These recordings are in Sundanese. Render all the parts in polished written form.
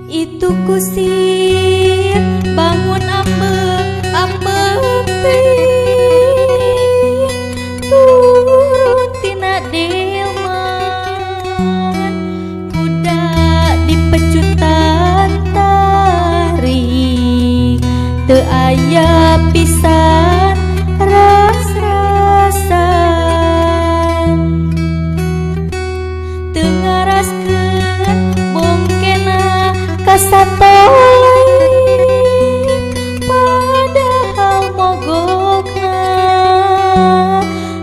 Itu kusir bangun ambek ambek teuing turun tina delman kuda dipecutan tarik teu aya pisan ras-rasan teu ngaraskeun bongkena kasatoleh padahal mogokna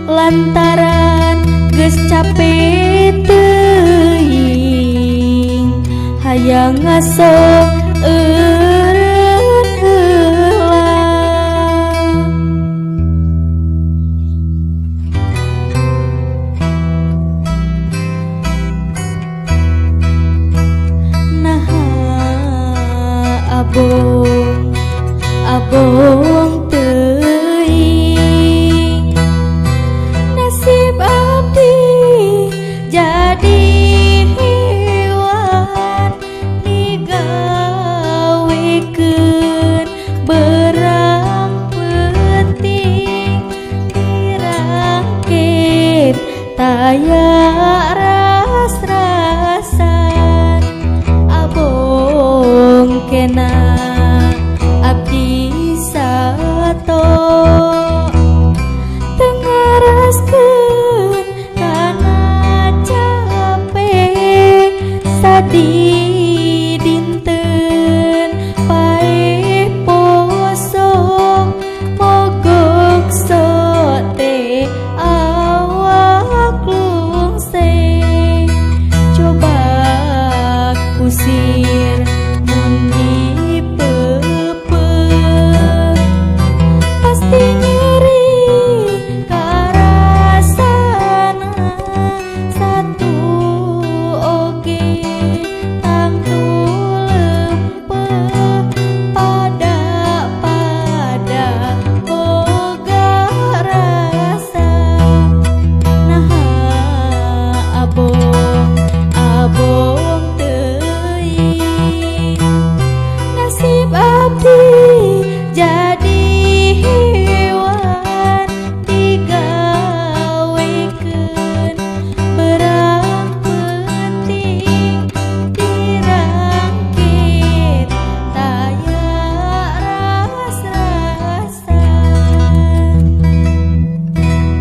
lantaran geus cape teuing hayang ngaso eureun heula. Naha abong abong teuing nasib abdi jadi hewan digawekeun berang penting dirangkep taya ras-rasan abong kena abdi sato teu ngaraskeun kana cape sadi dinten paeh poso mogok sote awak lungse coba kusir.